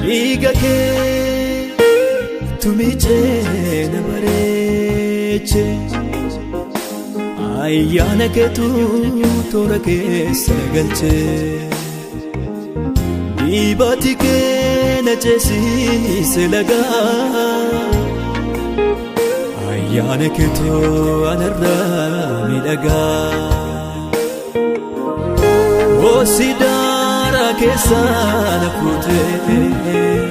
Dhiiga kee tumichee na bareeche, ayyaana keetu toora keessa na galche, dhiibaati kee na ceesise lagaa, ayyaana keetu anarraa miidhagaa. Hoosidaara keessa na fuutee,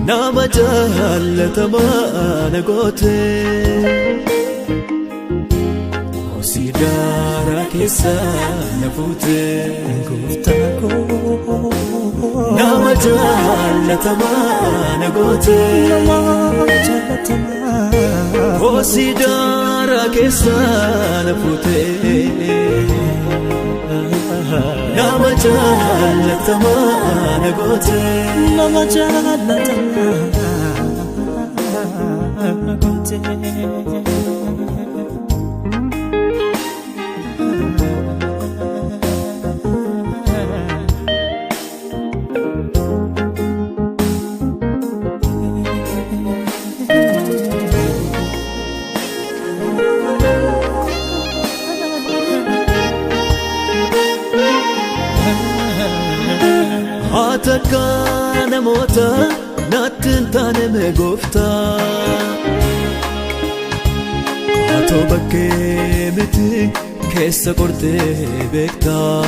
nama jaallatamaa na gootee. Hoosidaara keessa na fuutee, Gooftaa koo, nama jaallatamaa na gootee. Nama jaallatamaa. Hoosidaara keessa na fuutee, nama jaallatamaa na gootee. Nama jaallatamaa na gootee. Haata akka namoota natti hin taane mee gooftaa. Haatoo bakkee miti keessa qortee beektaa.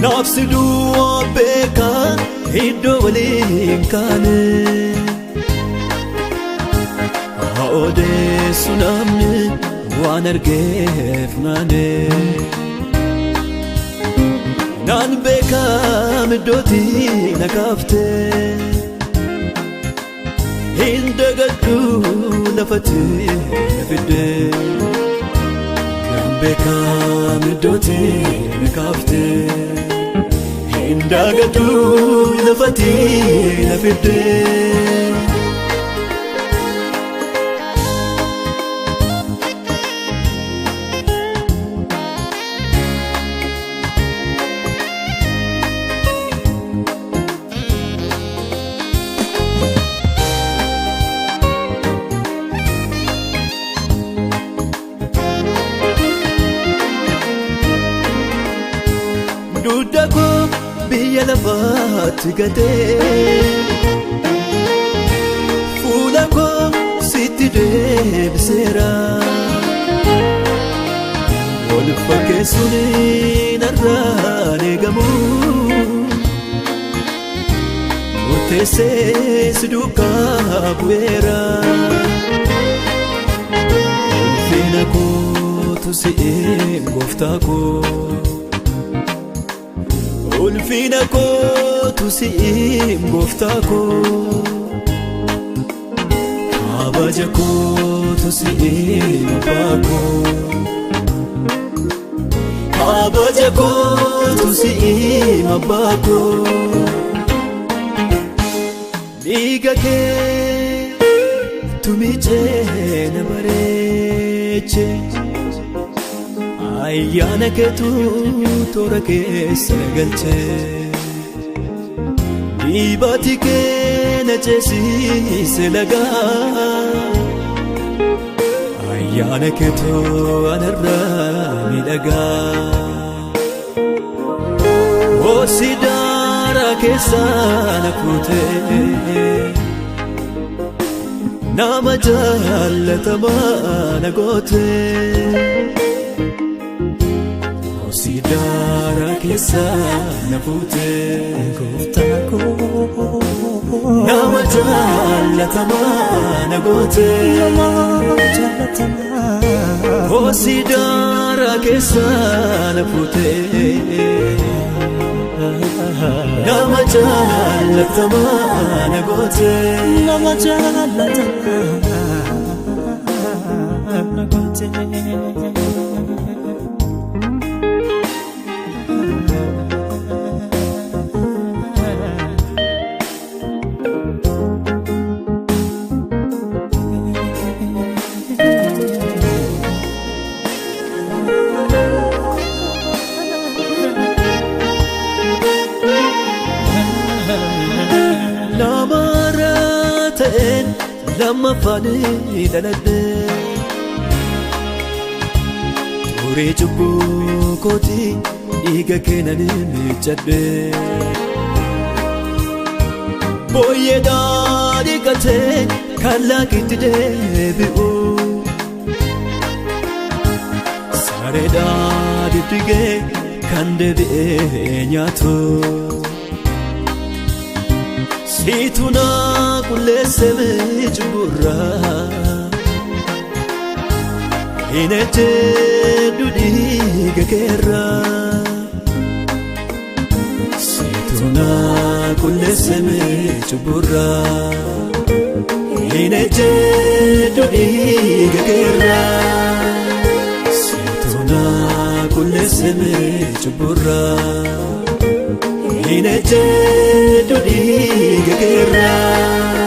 Naafsi duwwaa beekaa iddoo waliin kaane. Haa odeessu namni waan argeef naane. Naan beekam iddootti na kaaftee, hin dagadhu lafatti na fiddee. Naan beekam iddootti na kaaftee, hin dagadhu lafatti na fiddee. Dugda koo biyya lafaatti gatee, fuula koo sitti deebiseera. Wal fakkeessuun narraan eegamu, murteessee si duukaa bu'eera. Ulfina kootu si'een gooftaa koo. Ulfina kootu si'in gooftaa koo. Kabaja kootu si'in abbaa koo. Kabaja kootu si'in abbaa koo. Dhiiga kee tumichee na bareeche, ayyaana keetu toora keessa na galche, dhiibaati kee na ceesise lagaa, ayyaana keetu anarraa miidhagaa. Hoosidaara keessa na fuutee, nama jaallatamaa na gootee. Hoosidaara keessa na fuutee, Gooftaa koo, nama jaallatamaa na gootee. Nama jaallatamaa. Kosii daaraa keessaa na fuutee nama jaallatamaa na gootee. Nama jaalatamaa na gootee. Nama ta'een lammaffaan dhaladhe Turee cubbuu kootii dhiiga keenan miiccadhe Booyyeedhaa dhiqatee kan laakitti deebi'u Sareedhaa diddigee kan deebi'ee nyaatu. Siitu na qulleesse cubburraa hin ejjedhu dhiiga keerraa. Siitu na qulleesse cubburraa hin ejjedhu dhiiga keerraa. Siitu na qulleesse cubburraa. Hin ejjedhu dhiiga keerraa.